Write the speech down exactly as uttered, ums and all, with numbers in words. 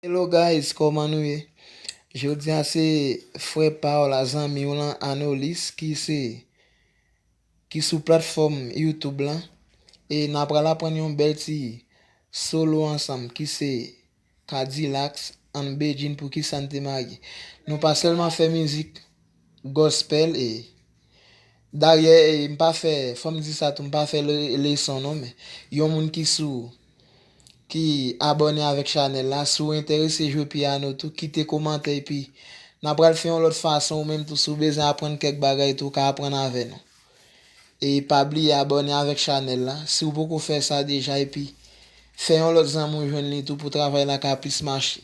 Hello guys, kòman nou ye? Jodi a se frè pa w la, zanmi w lan, Anolis, ki se ki sou platfòm YouTube lan. E n a pral aprann yon bèl ti solo ansanm ki se Cadillacs and Bedjine, poukisa n te marye. Nou pa sèlman fè mizik gospel e dayè, e m pa fè, fò m di sa tou, m pa fè le- leson non, men yon moun ki sou ki abòne avèk chanèl la, si w enterese jwe pyano tou, kite kòmantè epi n a pral fè yon lòt fason, ou menm tou si w bezwen aprann kèk bagay tou, w ka aprann avè nou. E pa bliye abòne avèk chanèl la si w poko fè sa deja epi fè yon lòt zanmi w jwenn li tou pou travay la ka plis mache.